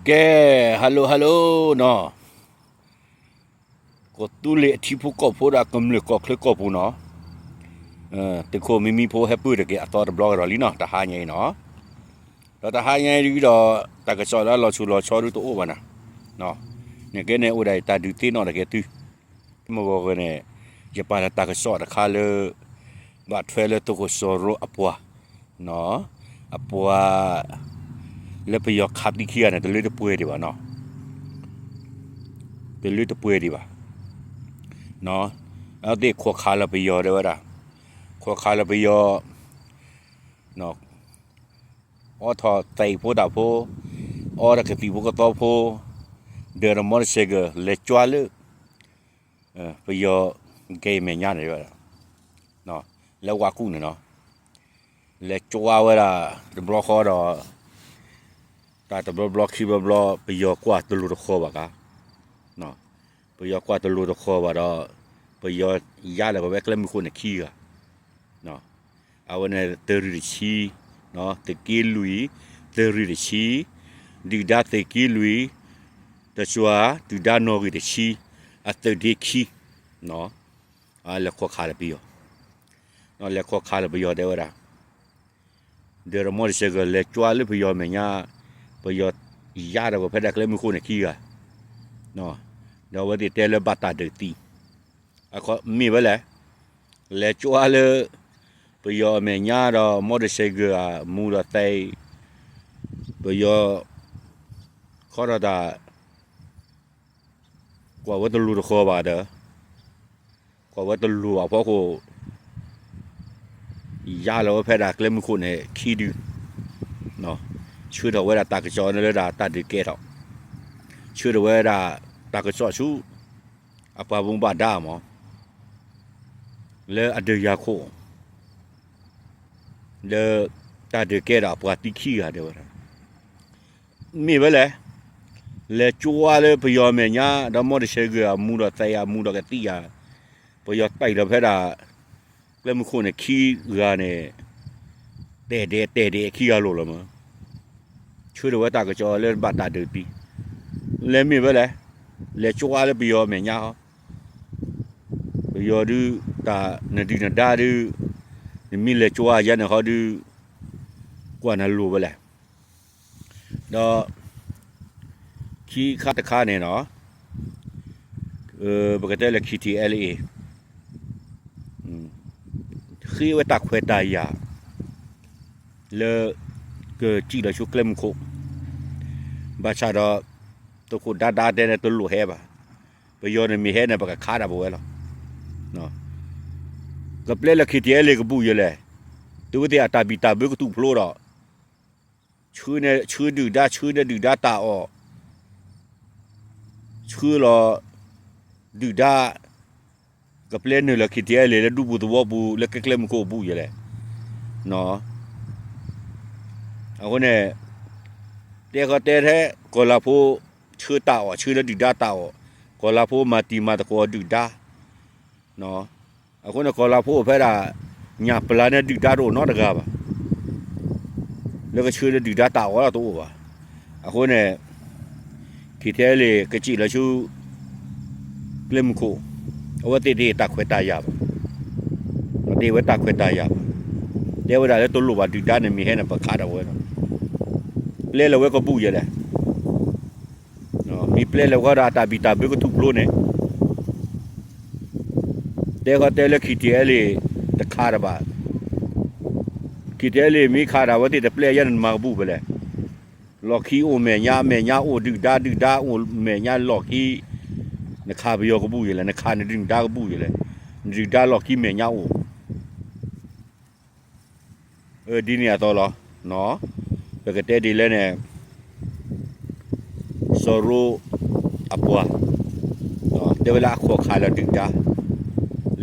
ကဲ, hello hello နီၤ, ကီၢ်သူလ့ၤအထံဖိကီၢ်ဖိဒီးကမျၢၢ်ကီၢ်ချၢကီၢ်ပူၤနီၤ, သုးခိၣ်မံမံဖိဟဲပၢၢ်တက့ၢ်အသီတဘျီကဒီးလံနီၤ, တဟါညါအံၤနီၤ, ဒီးတဟါညါအံၤဒုဒီး တၢ်ကစီၣ်လၢအလီၤဆူၣ်လီၤဆီဒုတအိၣ်ဘၣ်နီၤ, န့ၣ်ကဲန့ၣ်အိၣ်ဒၣ်အံၤ တၢ်ဒုးသ့ၣ်နီၣ်တက့ၢ်သု မ့ၢ်ဂီၤဂီၤန့ၣ် ယပာ်လၢတၢ်ကစီၣ်တခါလၢ ဘၣ်ထွဲလၢသုးခိၣ်စီၤရိအပှၤ, အပှၤ လၢပယီၤခးသံခံဂၤန့ၣ် တလၢတပှဲၤဒံးဘၣ်နီၤ, တလၢတပှဲၤဒံးဘၣ်, အဝဲသ့ၣ်ခိးခးလီၤပယီၤတဲဝဲဒၣ်, ခိးခးလီၤပယီၤ အိၣ်ထီၣ်သဲးဖိတၢ်ဖိ, အိၣ်ဒီးကသံၣ်ဖိကသီဖိ, ဒၢးဒီးမီတစဲးကၢၤ လဲၤကွၢ်လၢ ပယီၤကဲအမဲာ်ညါန့ၣ်ဝဲဒၣ်, လၢဝါကူၣ်န့ၣ်နီၤ, လဲၤကွၢ်ဝဲဒၣ် တဘျီဃီဒီး တၢ်တဘျီဘျီခံဘျီဘျီ ပယီၤကွၢ်တလိၤတဃီၤဘၣ်ကါ, ပယီၤကွၢ်တလိၤတဃီၤဘၣ်ဒီး ပယီၤယါလၢပဝဲကျဲမုၢ်ခိၣ်န့ၣ်ခံဂၤ အဝဲန့ၣ်သုးရ့ၣ်တဆံ, သုးက့လွံၢ်, သုးရ့ၣ်တဆံ, ဒုၣ်ဒါသုးက့လွံၢ်, တစွၤ ဒုၣ်ဒါနီၣ်ဂံၢ်တဆံ, အသုးဒ့ခံ, လဲၤခိးခးလၢပယီၤ, လဲၤခိးခးလၢပယီၤတဲဝဲဒၣ်, ဒၢးဒီးမီတစဲးကၢၤ လဲၤကွၢ်လၢပယီၤအမဲာ်ညါ, ပယီၤယါဒီးပဖဲဒၣ်ကျဲမုၢ်ခိၣ်န့ၣ်ခံဂၤ, ဒီးအဝဲသ့ၣ်တဲလၢဘၣ်တၢ်ဒုးသံ, မ့ၢ်ဝဲလဲၣ်, လဲၤကွၢ်လၢ ပယီၤအမဲာ်ညါဒီး မီတစဲးကၢၤအမူဒီးသဲး, ပယီၤ ခီထီၣ်တၢ် ကွၢ်ဝဲတလိၤတဃီၤဘၣ်ဒီး ကွၢ်ဝဲတလိၤဘၣ်အဖီခိၣ် ယါလီၤဝဲဖဲဒၣ်ကျဲမုၢ်ခိၣ်န့ၣ်ခံဒု, ဆှၢထီၣ်ဝဲဒၣ်တၢ်ကစီၣ်လၢဒၣ်တၢ်ဒုးကဲထီၣ်, ဆှၢထီၣ်ဝဲဒၣ်တၢ်ကစီၣ်ဆူ အပှၤဘၣ်မူဘၣ်ဒါမး လၢအဒၢးယၤခိၣ် လၢတၢ်ဒုးကဲဒီးအပှၤသံခံဂၤဒဲးဝဲဒၣ်, မ့ၢ်ဝဲလဲၣ်, လဲၤကွၢ်လၢပယီၤအမဲာ်ညါ ဒီးမီတစဲးကၢၤအမူဒီးသဲး အမူဒီးကသံၣ်ယၤ, ပယီၤတဲာ်ဒီးဖဲဒၣ် ကျဲမုၢ်ခိၣ်န့ၣ်ခံဂၤန့ၣ် တဲာ်ဒဲးတဲာ်ဒဲးခံဂၤလိၤလီၤမး, ဆှၢထီၣ်ဝဲတၢ်ကစီၣ်လၢဘၣ်တၢ်ဒုးသံ, လဲၤမ့ၢ်ဝဲလဲၣ်, လဲၤကွၢ်လၢပယီၤအမဲာ်ညါဟီ ပယီၤဒုး တၢ်နဒုၣ်နဒါဒုး နမ့ၢ်လဲၤကွၢ်ယါန့ၣ်ဟီဒုး ကွၢ်နၤလိၤဝဲလဲၣ်, ဒီး ခံခါတခါန့ၣ်နီၤ ပကတဲလၢ KTLA ဃ့ဝဲတၢ်ခွဲးတၢ်ယာ် လၢ ကစံၣ်လီၤဆူကျဲမုၢ်ခိၣ်, ဘၣ်ဆၣ်ဒီး သုးခိၣ်ဒါဒါတဲန့ၣ်တလိၣ်ဟဲဘၣ်, ပယီၤန့ၣ်မ့ၢ်ဟဲန့ၣ် ပကခးတၢ်ပဝဲလီၤ, ကပျဲလၢ KTLA ကဘူၣ်ယဲလဲၣ်, သုဝဲသ့ၣ်အတၢ်ဘံၣ်တၢ်ဘၢကထူၣ်ဖျိဒီး ဆှၢန့ၢ် ဆှၢဒုၣ်ဒါ ဆှၢန့ၢ်ဒုၣ်ဒါတၢ်အီၣ် ဆှၢလီၤ ဒုၣ်ဒါ ကပျဲနုာ်လီၤ KTLA လၢဒူပူၤသဝီပူၤ လၢကျဲကျဲမုၢ်ခိၣ်အဘူၣ်ယဲလဲၣ်, အဃိန့ၣ် တဲဃီတဲထဲ ကီၢ်လၤဖိ ဆှၢတၢ်အီၣ် ဆှၢလၢဒုၣ်ဒါတၢ်အီၣ်, ကီၢ်လၤဖိမၤတံၤမၤသကိးဒုၣ်ဒါ အဃိန့ၣ် ကီၢ်လၤဖိအိၣ်ဖဲဒၣ် ညၣ်ပျၢ်န့ၣ်ဒုၣ်ဒါတအိၣ်နီတဂၤဘၣ်, လၢကဆှၢလၢဒုၣ်ဒါတၢ်အီၣ်လီၤတအိၣ်ဘၣ်, အဃိန့ၣ် KTLA ကစံၣ်လီၤဆူ ကျဲမုၢ်ခိၣ်, အဝဲသ့ၣ်တဟ့ၣ်တၢ်ခွဲးတၢ်ယာ်ဘၣ်, တဟ့ၣ်ဝဲတၢ်ခွဲးတၢ်ယာ်ဘၣ်, တဲဝဲဒၣ်လၢတလိၣ်ဘၣ်ဒုၣ်ဒါန့ၣ်မ့ၢ်ဟဲန့ၣ် ပခးတၢ်ဝဲလီၤ, ပျဲလၢဝဲကဘူၣ်ယဲလဲၣ် မ့ၢ်ပျဲလၢဝဲဒီးအတၢ်ဘံၣ်တၢ်ဘၢကထူၣ်ဖျိန့ၣ် တဲဃီတဲလၢ KTLA တခးတၢ်ဘၣ်, KTLA မ့ၢ်ခးတၢ်ဝဲသ့ၣ်တပျဲယဲန့ၣ်နမၤကဘူၣ်ဖဲလဲၣ်, လီၢ်ခံအိၣ်မဲာ်ညါ မဲာ်ညါအိၣ်ဒုၣ်ဒါ ဒုၣ်ဒါအိၣ်မဲာ်ညါလီၢ်ခံ, နခးပယီၤကဘူၣ်ယဲလဲၣ် နခးနဒုၣ်နဒါကဘူၣ်ယဲလဲၣ်, နဒုၣ်ဒါလီၢ်ခံမဲာ်ညါအိၣ် ဒ်န့ၣ်အသိးလီၤ, ပကတဲဒ်လဲၣ်န့ၣ် စီၤရိအပှၤ တဲဝဲလၢအခိးခးလၢဒုၣ်ဒါ,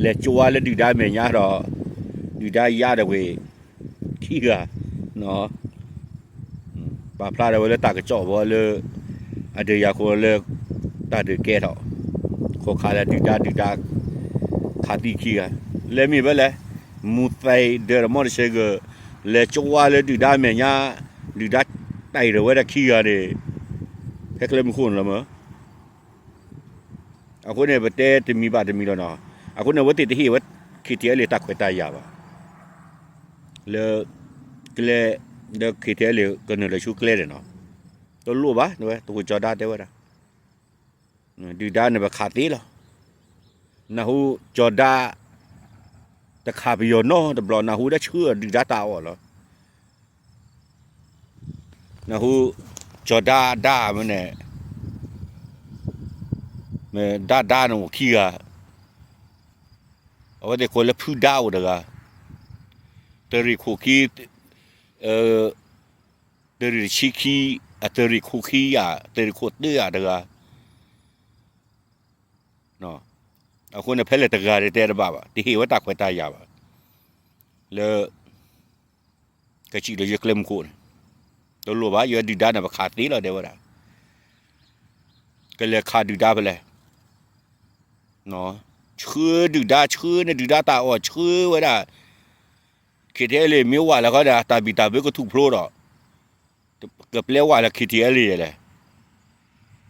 လဲၤကၠိဝါလၢဒုၣ်ဒါမဲာ်ညါဒီး ဒုၣ်ဒါယါဒီးဝ့ၢ် ခံဂၤ ပာ်ဖျါထီၣ်ဝဲလၢတၢ်ကစီၣ်ဝဲလၢ အဒုးယၤခိၣ်လၢ တၢ်ဒုးကဲထီၣ် ခိးခးလၢဒုၣ်ဒါဒုၣ်ဒါ ခးသံခံဂၤ လဲၤမ့ၢ်ဝဲလဲၣ်, မူသဲးဒၢးဒီးမီတစဲးဂၢၢ် လဲၤကၠိဝါလၢဒုၣ်ဒါမဲာ်ညါ ဒုၣ်ဒါတၢ်အံၤဒီးဝဲဒၣ်ခံဂၤန့ၣ် ဖဲကျဲမုၢ်ခိၣ်န့ၣ်လီၤမၢ်. အဃိန့ၣ် ပတဲတမံၤဘၣ်တမံၤလီၤနီၤ. အဃိန့ၣ် အဝဲသ့ၣ်တဟ့ၣ်ဝဲ KTLA တၢ်ခွဲးတၢ်ယာ်ဘၣ်. လၢ ကျဲ လၢ KTLA ကနုာ်လီၤဆူကျဲန့ၣ်နီၤ. တလိၣ်ဘၣ် ဝဲ သုးခိၣ်ကၠီၤဒါတဲဝဲဒၣ် ဒုၣ်ဒါန့ၣ်ပခးသ့လီၤ. နၢ်ဟူကၠီၤဒါ တခးပယီၤနီတဘျီ နၢ်ဟူဒၣ်ဆှၢဒုၣ်ဒါတၢ်အီၣ်လီၤ. နၢ်ဟူ ကၠီၤဒါဒါမ့ၢ်န့ၣ် မ့ၢ်ဒါဒါန့ၣ်အိၣ်ခံဂၤ, အဝဲသ့ၣ်ကိးလၢဖုဒါအိၣ်တဂၤ, သုးရ့ၣ်ခိၣ်ခံ, သုးရ့ၣ်တဆံခံ, အသုးရ့ၣ်ခိၣ်ခံဧါ, သုးရ့ၣ်ခိၣ်သၢဧါတဂၤ. အဃိန့ၣ် ဖဲလဲၣ်တဂၤတတဲတဘၣ်ဘၣ်, တဟ့ၣ်ဝဲတၢ်ခွဲးတၢ်ယာ်ဘၣ်. လၢ ကစံၣ်ဒီးယကျဲမုၢ်ခိၣ်န့ၣ် တလိၣ်ဘၣ်, ယဲဒုၣ်ဒါန့ၣ် ပခးသ့လီၤ တဲဝဲဒၣ်. ကလဲၤခးဒုၣ်ဒါဖဲလဲၣ်, ဆှၢဒုၣ်ဒါ ဆှၢန့ၢ်ဒုၣ်ဒါတၢ်အီၣ် ဆှၢဝဲဒၣ်, KTLA မ့ၢ်ဝးလၢဃီဒီး တၢ်ဘံၣ်တၢ်ဘၢကထူၣ်ဖျိဒီး ကပျဲဝးလၢ KTLA လဲၣ်.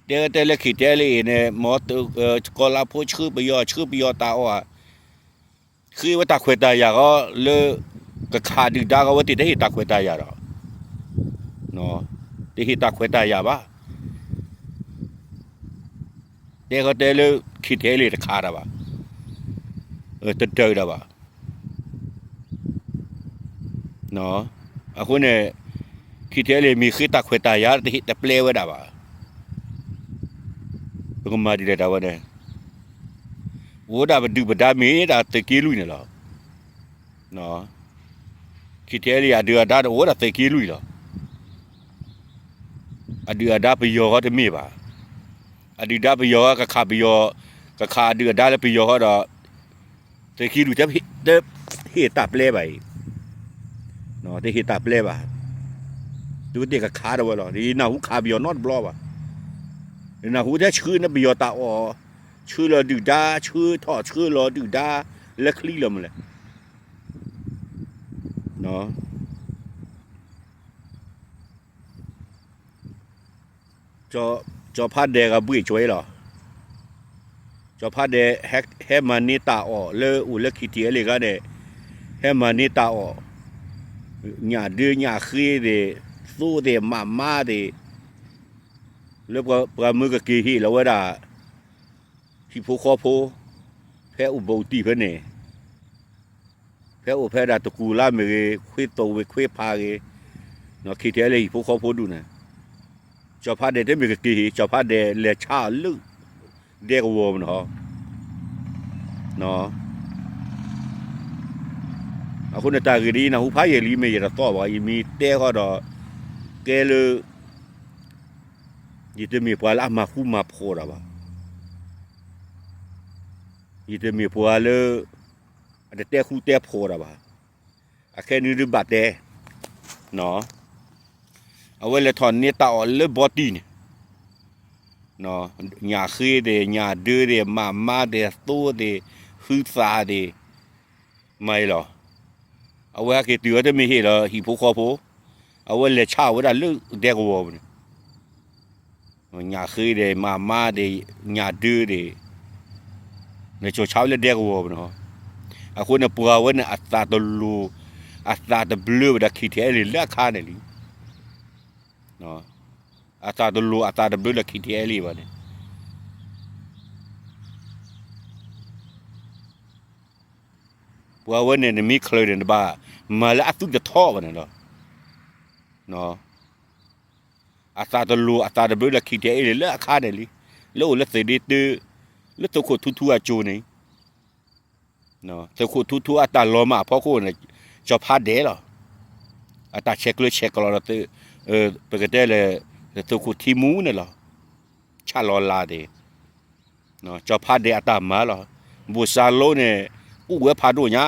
တဲတဲလၢ KTLA န့ၣ် မ် ကီၤလါဖိဆှၢပယီၤ ဆှၢပယီၤတၢ်အီၣ်, ဃ့ဝဲတၢ်ခွဲးတၢ်ယာ်ဃီလၢ ကခးဒုၣ်ဒါဃီ အဝဲသ့ၣ်တဟ့ၣ်တၢ်ခွဲးတၢ်ယာ်ဒီး, တဟ့ၣ်တၢ်ခွဲးတၢ်ယာ်ဘၣ်. တဲဃီတဲလၢ KTLA တခးတၢ်ဘၣ်, တဒုးတၢ်ဘၣ်. အဃိန့ၣ် KTLA မ့ၢ်ဃ့တၢ်ခွဲးတၢ်ယာ် တဟ့ၣ်တပျဲဝဲဒၣ်ဘၣ်. ပကမၤဒ်လဲၣ်တၢ်ဝဲန့ၣ်, အိၣ်ဒၣ်ပဒုၣ်ပဒါမ့ၢ်ဒၣ်သုးက့လွံၢ်န့ၣ်လီၤ. KTLA အဒုၣ်အဒါန့ၣ် အိၣ်ဝဲဒၣ်သုးက့လွံၢ်လီၤ. အဒုၣ်အဒါပယီၤဃီတမ့ၢ်ဘၣ်. အဒုၣ်ဒါပယီၤဃီ ကခးပယီၤ, ကခးအဒုၣ်အဒါလၢပယီၤဃီဒီး သုးက့လွံၢ်တဟ့ၣ်တၢ်ပျဲဘၣ်အံၤ, တဟ့ၣ်တၢ်ပျဲဘၣ်. သုဝဲသ့ၣ်ကခးဒၣ်ဝဲလီၤ. ယနၢ်ဟူခးပယီၤနီတဘျီဘၣ်. ယနၢ်ဟူထဲဆှၢန့ၢ်ပယီၤတၢ်အီၣ်, ဆှၢလီၤဒုၣ်ဒါ, ဆှၢထီၣ်ဆှၢလီၤဒုၣ်ဒါ လၢချံလီၤမလဲၣ်. ကၠီၤဖးဒဲးကဘှ့ၣ်ကွဲလီၤ. ကၠီၤဖးဒဲး ဟဲမၤန့ၢ်တၢ်အီၣ်လၢအိၣ်လၢ KTLA ဂၤန့ၣ်, ဟဲမၤန့ၢ်တၢ်အီၣ်, ညၣ်ဒၢညၣ်ဃ့သ့ၣ်, သိသ့ၣ်, မးမါသ့ၣ်, လၢပှၤမၢကက့ၤဟ့ၣ်လီၤဝဲဒၣ် ဟံၣ်ဖိဃီဖိ, ဖဲအိၣ်ဘူးတံၢ်ဖဲန့ၣ် ဖဲအိၣ်ဖဲဒၣ်တကူၣ်လါမ့ၢ်ဂ့ၤ, ခွ့သိးဝ့ၢ်ခွ့ဖးဂ့ၤ, KTLA ဟံၣ်ဖိဃီဖိဒူၣ်န့ၣ်, ကၠီၤဖးဒဲးတမ့ၢ်ကက့ၤဟ့ၣ်, ကၠီၤဖးဒဲးလဲၤဆါအီၤလၢ ဒဲကဝီၤမနီၤ. အဃိန့ၣ်တၢ်ဂ့ၢ်ဒ်အံၤ နၢ်ဟူဖးယံာ်လံ မ့ၢ်ယတသီဘၣ်, ယမ့ၢ်တဲဃီဒီး ကဲလၢ ယတမ့ၢ်ပှၤလၢအမၤဃူမၤဖိးတၢ်ဘၣ်. ယတမ့ၢ်ပှၤလၢ အတတဲဃူတဲဖိးတၢ်ဘၣ်. အခဲနံၤဒုးဘၣ်တဲ, အဝဲလဲၤထီၣ်န့ၢ်တၢ်အီၣ်လၢဘီတံၢ်န့ၣ်, ညၣ်ဃ့သ့ၣ်, ညၣ်ဒၢသ့ၣ်, မးမါသ့ၣ်, သိသ့ၣ်, ဟုသးသ့ၣ်, မၤအံၤလီၤ. အဝဲဟဲက့ၤတုၤအီၤတမ့ၢ်ဟ့ၣ်လီၤဟံၣ်ဖိဃီဖိ, အဝဲလဲၤဆါအီၤဝဲဒၣ်လၢဒဲကဝီၤပူၤန့ၣ် ညၣ်ဃ့သ့ၣ်, မးမါသ့ၣ်, ညၣ်ဒၢသ့ၣ်, လဲၤကၠီၤဆါဝဲလၢဒဲကဝီၤပူၤန့ၣ်. အဃိန့ၣ် ပှၤဝဲန့ၣ် အသးတလိၤ, အသးတဘျၢဝဲဒၣ် KTLA လၢအခါန့ၣ်လံ. အသးတလိၤအသးတဘျၢလၢ KTLA ဘၣ်န့ၣ် ပှၤဝဲန့ၣ် နမ့ၢ်ချုးန့ၣ် နဘၣ်မၤလၢအသူၣ်တထီဘၣ်န့ၣ်လီၤ. အသးတလိၤအသးတဘျၢလၢ KTLA လၢအခါန့ၣ်လံ, လၢအိၣ်လၢသုးဒ့တၢ, လၢသုးခိၣ်ထူထူအစိၤန့ၣ်, သုးခိၣ်ထူထူအတၢ်လီၤမၢ်အဖီခိၣ်န့ၣ် ကၠီၤဖးဒဲးလီၤ. အတၢ်ဆဲးကျၢဆဲးကျိးဒီး ပကတဲလဲၣ် သုးခိၣ်ထံမူန့ၣ်လီၤ. ဆၣ်လီၤလးသ့ၣ်, ကၠီၤဖးဒဲးအတၢ်မၤလီၤ. ဘိၣ်စၢ်လိန့ၣ် ကူၣ်ဝဲဖးဒိၣ်ညါ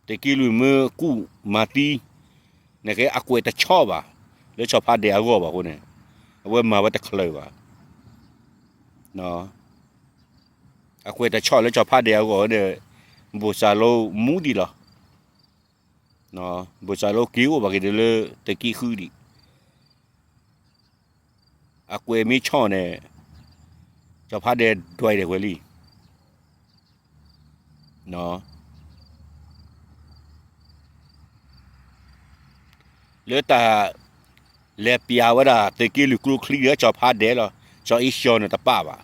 သုးက့လွံၢ်မၢကူၣ်မၤသံ, နကဲအကွဲးတဆီၣ်ဘၣ် လၢကၠီၤဖးဒဲးအဂီၢ်ဘၣ်အဃိန့ၣ်, အဝဲမၤဝဲတချုးဘၣ်. အကွဲးတဆီၣ်လၢကၠီၤဖးဒဲးအဂီၢ်ဒီး ဘိၣ်စၢ်လိမူဒံးလီၤ. ဘိၣ်စၢ်လိက့ၤအိၣ်ဘၣ်က့ၤဒီးလၢသုးက့ဃုဒံး အကွဲးမ့ၢ်ဆီၣ်န့ၣ် ကၠီၤဖးဒဲးဒွဲၣ်ဒဲးဝဲလံ. လၢတၢ်လဲၤပျးဝဲဒၣ် သုးက့လွံၢ်ကျိချံဒီး ကၠီၤဖးဒဲးလီၤ. ကၠီၤအ့ၡီၤန့ၣ်တပာ်ဘၣ်.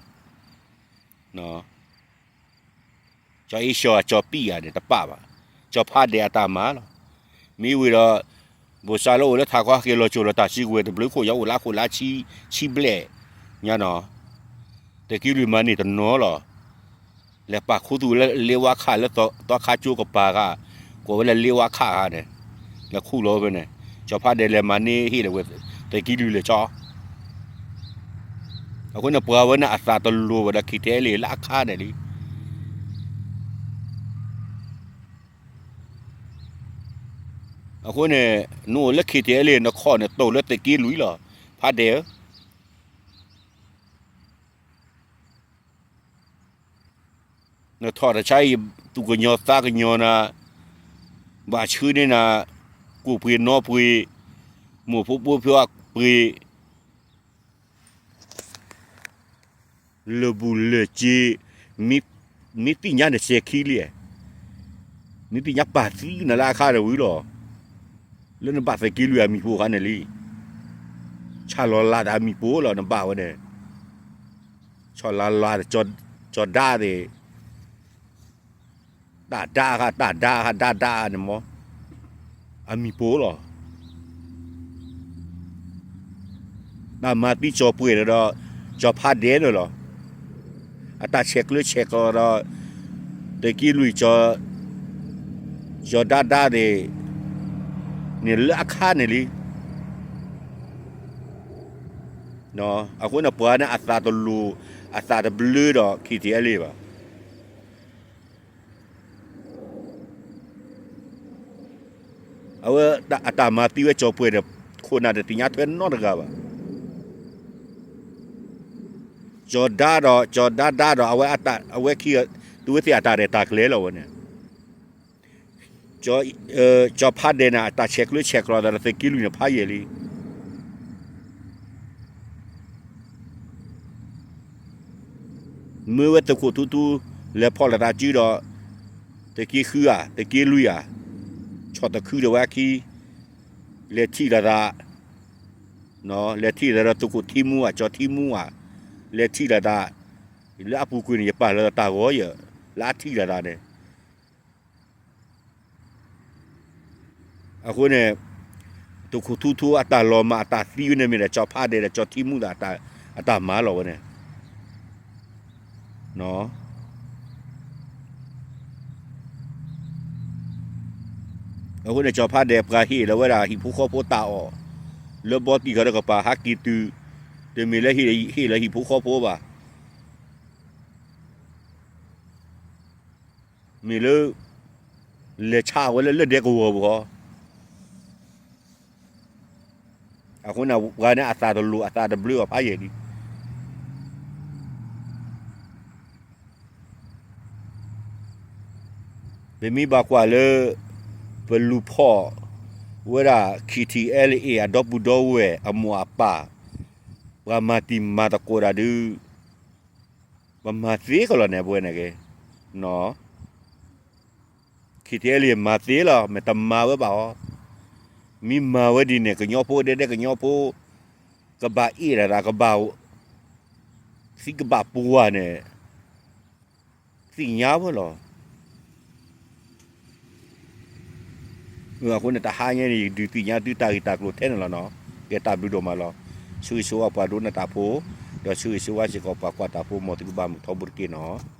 ကၠီၤအ့ၡီၤ ကၠီၤပံၣ်ဂၤန့ၣ်တပာ်ဘၣ်. ကၠီၤဖးဒဲးအတၢ်မၤလီၤ. မ့ၢ်ဝံၤဒီး ဘိၣ်စၢ်လၢအိၣ်လၢထးခီဟဲက့ၤလီၤစိၤလီၤတၢ်စုကဝဲၤတဘျုးခိၣ် ယအိၣ်လၢအခိၣ်လၢဆံဘျဲၣ်ညါနီၤ, သုးက့လွံၢ်မၤန့ၢ်တနီၤလီၤ. လဲၤပာ်ခူသူၣ်လၢလ့ဝါခးလၢသီခါကၠိကပၤဂၤ, ကိးဝဲလၢလ့ဝါခးဂၤန့ၣ်, လဲၤခူၣ်လီၤဝဲဖဲန့ၣ်, ကၠီၤဖးဒဲးလဲၤမၤန့ၢ်ဟ့ၣ်လီၤဝဲ သုးက့လွံၢ်လဲၤဆီ အဃိန့ၣ် ပှၤဝဲန့ၣ်အသးတလိၤဘၣ်ဒီး ခံထံအဲလ့ၣ် လၢအခါန့ၣ်လံ. အဃိန့ၣ် နအိၣ်လၢခံထံအဲလ့ၣ် နခီၣ်န့ၣ် တိၢ်လၢသုးက့လွံၢ်လီၤ, ဖးဒဲးဧၢ. နထီၣ်တၢ်ဆါအံၤ သူၣ်ကညီၤသးကညီၤနၤ, ဘၣ်ဆှၢန့ၢ်နၤ, ကိၣ်ပှ့ၤနီပှ့ၤ, မိၢ်ဖိပိာ်ဖိပှ့ၤ, လၢၢ်ဘူၣ်လၢၢ်စ့, မ့ၢ်သ့ၣ်ညါန့ၣ်စဲၤခံလံ, မ့ၢ်သ့ၣ်ညါပာ်သံနၤလၢအခါန့ၣ်ဝံၤလီၤ. လၢနဘၣ်သုးက့လွံၢ်အမံၤပိာ်ခါန့ၣ်လံ. ဆၣ်လီၤလးဒီးအမံၤပိာ်လီၤ နဘၣ်ဝဲန့ၣ်, ဆၣ်လီၤလးဒီး ကၠီၤဒါသ့ၣ် တၢ်ဒါခါ တၢ်ဒါခါ ဒါဒါန့ၣ်မ့ၢ် အမံၤပိာ်လီၤ. တၢ်မၤသံကၠီၤပှဲၤဒီး ကၠီၤဖးဒဲးန့ၣ်လီၤ. အတၢ်ဆဲးကျၢဆဲးကျိးဒီး သုးက့လွံၢ် ကၠီၤဒါဒါသ့ၣ်န့ၣ် လၢအခါန့ၣ်လံ. အဃိန့ၣ် ပှၤန့ၣ်အသးတလိၤ အသးတဘျၢဒီး ခံထံအဲလ့ၣ်ဘၣ်. အဝဲအတၢ်မၤသံဝဲကၠီၤပှဲၤဒီး ခိၣ်နၢ်တသ့ၣ်ညါထွဲနီတဂၤဘၣ်. ကၠီၤဒါဒီး ကၠီၤဒါဒါဒီး အဝဲအတၢ် အဝဲခံ သုဝဲသ့ၣ်အတၢ်ရဲၣ်တၢ်ကျဲၤလီၤဝဲန့ၣ်. ကၠီၤဖးဒဲးန့ၣ် အတၢ်ဆဲးကျၢဆဲးကျိးသးဒီးသုးက့လွံၢ်န့ၣ်ဖးယံာ်လံ. မ့ၢ်ဝဲသုးခိၣ်ထူထူ လဲၤဖီၣ်လိာ်သးစုဒီး သုးက့ဃုဧါ သုးက့လွံၢ်ဧါ, ဆီၣ်တခုဒီးဝဲအခံ, လဲၤထံၣ်လိာ်သး, လဲၤထံၣ်လိာ်သးဒီးသုးခိၣ်ထံမူဧါ ကၠီၤထံမူဧါ, လဲၤထံၣ်လိာ်သး, လၢအပူၤကွံာ်န့ၣ် ယပာ်လီၤတၢ်ဂီၤယဲၢ် လၢအထံၣ်လိာ်သးန့ၣ် အဃိန့ၣ် သုးခိၣ်ထူထူအတၢ်လီၤမၢ်အတၢ်သံဝဲန့ၣ်မ့ၢ်ဒီး ကၠီၤဖးဒဲးဒီးကၠီၤထံမူသ့ၣ်အတၢ်မၤလီၤဝဲန့ၣ်. အဃိန့ၣ် ကၠီၤဖးဒဲးပှၤဟ့ၣ်လီၤဝဲဒၣ်ဟံၣ်ဖိဃီဖိတၢ်အီၣ် လၢဘီတံၢ်ဃီဒီးကပၤဟးက့ၤတုၤ တမ့ၢ်လၢဟ့ၣ်လီၤဟံၣ်ဖိဃီဖိဘၣ်. မ့ၢ်လၢ လဲၤဆါဝဲလၢလၢၢ်ဒဲကဝီၤပူၤဃီ. အဃိန့ၣ် ပှၤန့ၣ်အသးတလိၤအသးတဘျၢအီၤဖးယံာ်လံ. ပမ့ၢ်ဘၣ်ကွၢ်လၢ ပလူၤဖီၣ်ဝဲဒၣ် ခံထံအဲလ့ၣ်အဒီပုၢ်ဒီဝဲၢ်အမိၢ်အပၢ် ပှၤမၤတံၤမၤသကိးတၢ်ဒုး ပမၤသ့ကလီၤန့ၣ် ပဝဲန့ၣ်က့ ခံထံအဲလ့ၣ်မၤသ့လီၤ မ့ၢ်တမၤဝဲဘၣ်အီၤ. မ့ၢ်မၤဝဲဒ်န့ၣ် ကညီဖိဒဲဒဲကညီဖိ ကဘၣ်အ့ၣ်လိာ်သး ကဘၣ်သံကဘၣ်ပှၢ်န့ၣ် သ့ၣ်ညါဝဲလီၤ. အဃိန့ၣ် တဟါညါန့ၣ် ယဒုးသ့ၣ်ညါသုတၢ်ဂ့ၢ်တၢ်ကျိၤထဲန့ၣ်လီၤနီၤ. ကဲတၢ်ဘျုးဒိၣ်မးလီၤ. ဆၢဂ့ၤဆၢဝါပှၤဒိကနၣ်တၢ်ဖိ, ဒီးဆၢဂ့ၤဆၢဝါစ့ၢ်ကီးပှၤကွၢ်တၢ်ဖိ မ်သုကဘၣ်မုာ်ထီဘိတက့ၢ်နီၤ.